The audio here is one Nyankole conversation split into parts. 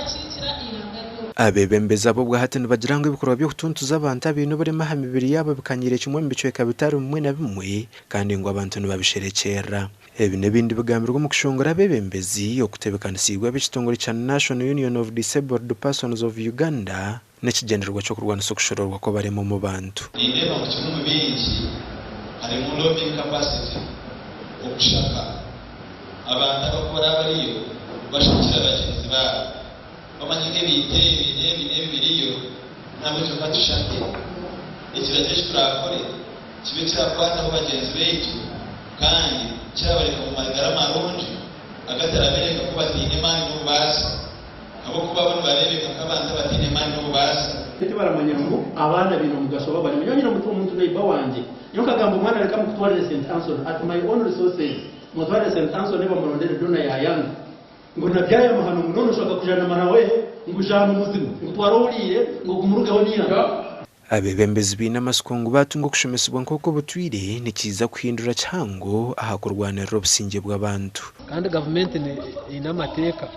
Bakakiikira eihanga ryona. Abeebembezi aba obwahati nibagira ngu ebikorwa by'okutuntuza abantu abaine oburema aha mibiri yaabo bikanyiire kimwe omu bicweka bitari bimwe na bimwe kandi ngu abantu nibabisherekyerera. Ebi n'ebindi bigambirwe omu kushongora abeebembezi okutebeekanisiibwe ab'ekitongore kya National Union of Disabled Persons of Uganda n'ekigyendererwa ky'okurwanisa okushoroorwa kw'abarema omu bantu. Nindeeba ngu kimwe omu bingi harimu lobbying capacity, okushaka abantu abakora abariyo bashakira bagyenzi baabo. Bamanye ngu ebintu ebi n'ebi n'ebi biriyo, n'ahabw'ekyo ka tushake ekiragiro eki turaakore kibe kirakwataho bagyenzi baitu kandi kirabareka omu magara marungi agatarabeereka ku bataine maani n'obubaasa. Ahabw'okuba bo nibareebeka nk'abantu abataine maani n'obubaasa. Tibaramanya ngu abaana baine omugasho oba barema. Nyowe nyine omuntu neighbour wangye, nyowe nkagamba omwana reka mukutwarire St Anthony at my own resources, mutwarire St Anthony bamurondere donor yayanga. Ngu nabyaya amahano ngu noona oshaka kujanama nawe ngu jaana omuzima ngu twara ohuriire ngu gumurugeho niihanga. Abeebembezi baine amatsiko ngu baatunga okushomesibwa nk'oku obutwire nikiija kuhindura kihango aha kurwanirira obusingye bw'abantu. Kandi gavumenti eine amateeka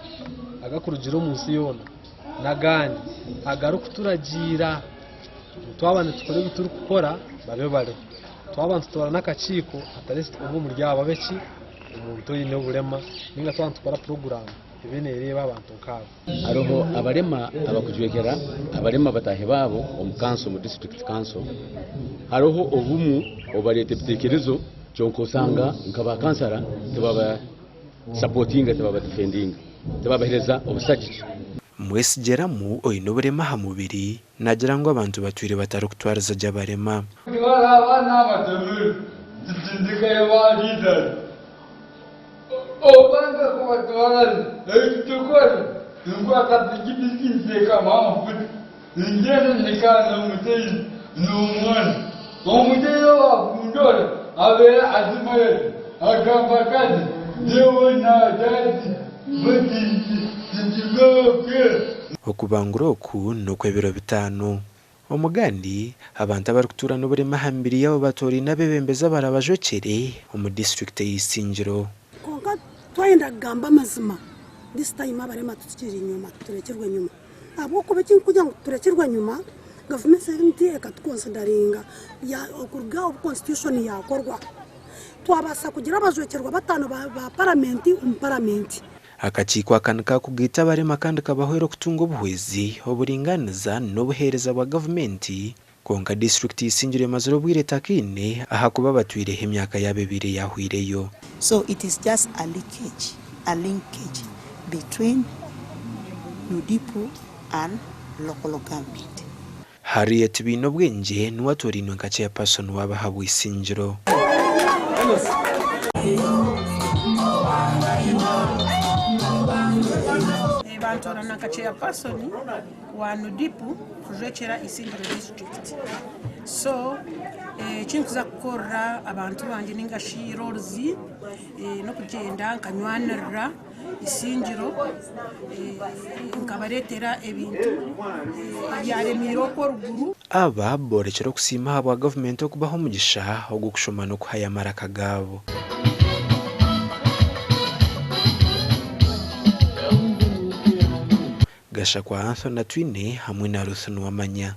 agakurugira omu nsi yoona n'agandi agarikuturagiira ngu twaba nitukora ebi turikukora babe bariho. Twaba nitutoorana akakiiko at least omwe omuri abo abe ki? Omuntu oine oburema nainga twaba nitukora puroguraamu ebe neereeba abantu nk'abo. Hariho abarema abakujwekyera abarema bataahi baabo omu kanso omu disiturikiti kanso. Hariho obumu obubareeta ebitekerezo kyonka osanga nka ba kansara tibaba sapotinga tibaba difendinga tibabahereza obusagiki. Mwesigyeramu oine oburema aha mubiri naagira ngu abantu batwire batarikutwariza gye abarema. Obanza kubatwara eki tukora nkwata pikipiki nteekamu amafuta ngyenda nyikaza omuzeeyi n'omwana. Omuzeeyi obu akundora abeera azimara ati agamba kati nyowe na dadi bo tikizookera. Okubangura oku n'okw'ebiro bitaano. Omugandi, abantu abarikutuura n'oburema aha mibiri yaabo batooraine abeebembezi abarabajwekyere omu disiturikiti eya Isingiro. Kwonka twayenda kugamba amazima, this time abarema tutukiri enyima, turekirwe enyima ahabw'okuba ekirikugira ngu turekirwe enyima, gavumenti ekatukonsidaringa okuruga obu constitution yakorwa, twabaasa kugira abajwekyerwa bataano ba paramenti omu paramenti. Akakiiko aka nikakugaita abarema kandi kabahwera okutunga obuhwezi, oburingaaniza n'obuheereza bwa gavumenti, kwonka disiturikiti Isingiro emazire obwire etakaine ahakuba batwireho emyaka yaabo ebaire yahweireyo. So it is just a leakage, a linkage between NUDIPU and local government. Harriet Bainobwengye niwe atoorainwe nka Chairperson w'abahabwa Isingiro. Bantoorana nka Chairperson wa NUDIPU kujwekyera Isingiro district. So ekinkuza kukorera abantu bangye ninga shi roles n'okugyenda nkanywanirira Isingiro nkabareetera ebintu ebyaremiire okwo oruguru. Aba boorekire okusiima ahabwa gavumenti okubaha omugisha ogw'okushoma n'okuhayo amaraka gaabo. Gashakwa Anthony Atwine hamwe na Ruth Nuwamanya.